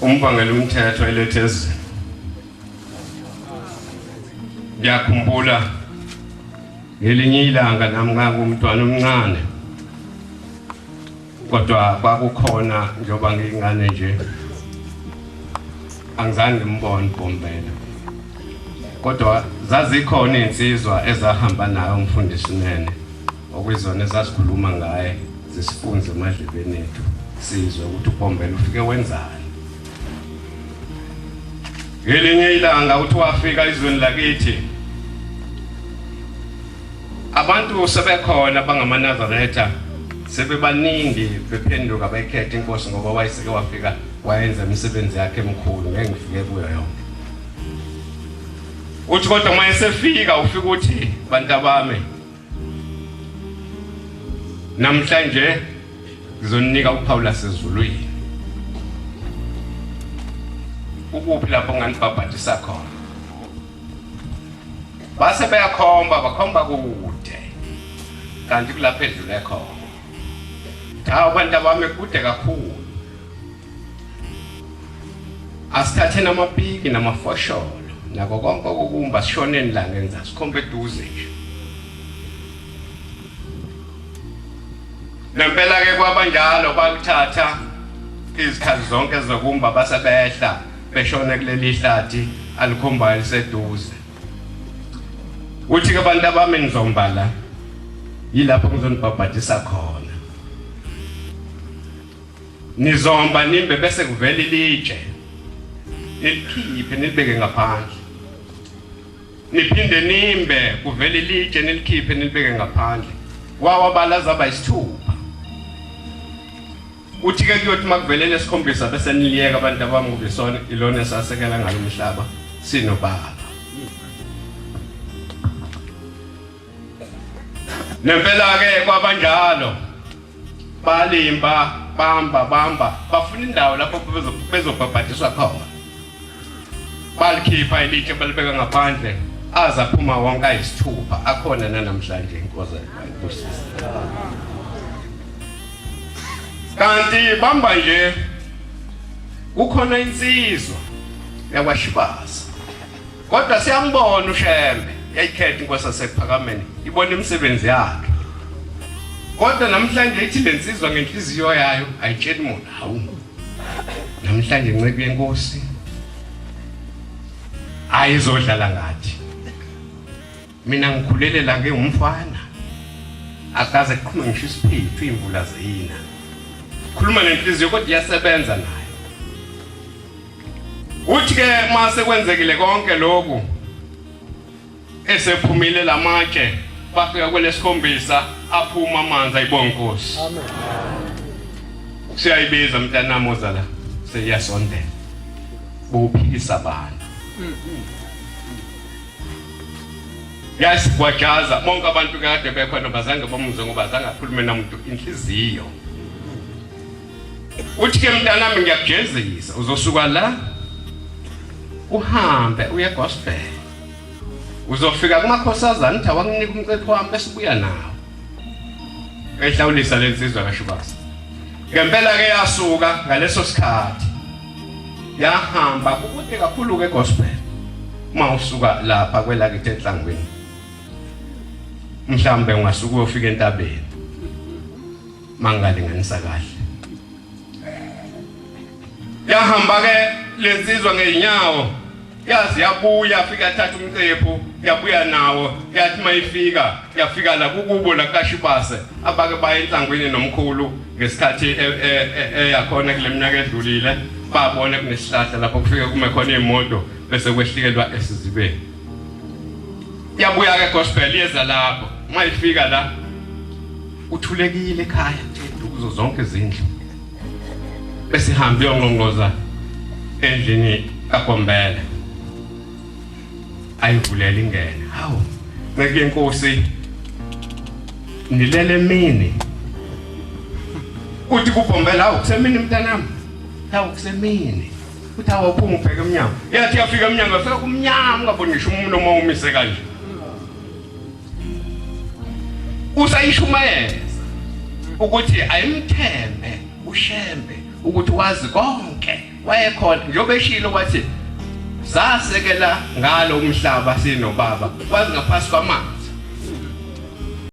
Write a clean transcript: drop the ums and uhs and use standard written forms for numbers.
Umbangela umthetho elethe ezweni. Ngiyakhumbula ngelinye ilanga nami ngangumntwana omncane. Kodwa kwakukhona njengoba ngiyingane nje angizange ngimbone uBhombela. Kodwa zazikhona izinsizwa ezahamba naye umfundisi Nene okuyizona ezazikhuluma ngaye zisifunze emadlebeni ethu sizwe ukuthi uBhombela ufike wenzani. Ngelinye ilanga uthi wafika izweni lakithi abantu sebekhona bangamaNazaretha sebebaningi bephenduka bayikhetha inkosi ngoba wayeseke wafika wayenza imisebenzi yakhe emikhulu ngeke ngifike kuyo yonke. Uthi kodwa uma esefika ufika uthi bantabami namhlanje ngizoninika uphawu lasezulwini. Ukuphi lapho nganibhabhadisa khona? Base beyakhomba bakhomba kude kanti kulapho edlule khona. Hawu bantu abami kude kakhulu. Asithatheni amapiki namafosholo nako konke okokumba sishoneni la ngenza sikhombe eduze nje. Nempela ke kwabanjalo bakuthatha izikhathi zonke zokumba base behla beshona kuleli hlathi alikhombayo liseduze. Uthi ke abantu abami ngizomba la yilapho ngizonibhabhadisa khona. Nizomba nimbe bese kuvela ilitshe nilikhiphe nilibeke ngaphandle. Niphinde nimbe kuvela ilitshe nilikhiphe nilibeke ngaphandle. Wawabala zaba isithupha. Uthi ke kuyothi makuvelele esikhombisa bese niliyeka abantu abami ngoba isona ilona esasekela ngalo umhlaba sinobaba. Nempela ke kwabanjalo balimba bamba bamba bafuna indawo lapho bezobhabhadiswa khona. Balikhipha ilitshe balibeka ngaphandle aze aphuma wonke ayisithupha akhona nanamhlanje inkosi ayibusise. Kanti bamba nje kukhona insizwa yakwashibasa kodwa siyambona uShembe yayikhetha inkosi yasekuphakameni ibona imisebenzi yakhe kodwa namhlanje ithi lensizwa ngenhliziyo yayo ayitsheli muntu hawu namhlanje nceku yenkosi ayizodlala ngathi mina ngikhulele la ngingumfana akaze kuqhume ngisho isiphethu imvula zina khuluma nenhliziyo kodwa iyasebenza nayo uthi ke mase kwenzekile konke lokhu esephumile lamatshe bafika kwelesikhombisa aphuma amanzi ayibonga inkosi amen siyayibiza mntanami oza la seyiyasondela buphikisa abantu yasigwajaza bonke abantu kade bekhona bazange bamuzwe ngoba zange akhulume namuntu inhliziyo uthi ke mntanami ngiyakujezisa uzosuka la uhambe uye gospel uzofika kumakhosazana uthi awanginika umcepho wami bese ubuya nawo ehlawulisa lensizwa kaShubasa ngempela ke yasuka ngaleso sikhathi yahamba kukude kakhulu ke gospel uma usuka lapha kwelakithi enhlangwini mhlambe ungasuka uyofika entabeni mangalinganisa kahle yahamba ke lensizwa ngeenyawo yazi yabuya afika yathatha umqephu yabuya nawo yathi mayifika yafika la kukubo la kaShibase abake baye enhlangwini nomkhulu ngesikhathi eyakhona kule minyaka edlulile babona kunesihlahla lapho kufike kume khona imoto bese kwehlikelwa esizibeni yabuya ke gospel yeza lapho mayifika la uthulekile ekhaya kuzo zonke izindlu bese ihambe iyongqongqoza endlini kaGombela ayivulele ingene hawu nceke yenkosi nilele emini uthi kuGombela hawu kusemini mntanami hawu kusemini uthi awuphuma ubheke emnyango yathi yafika emnyango yafika kumnyama ungaboni ngisho umuntu uma umise kanje usayishumayeza ukuthi ayimthembe uShembe ukuthi wazi konke. Wayekhona njengoba eshilo wathi sasekela ngalo umhlaba sinobaba, wazi ngaphansi kwamanzi.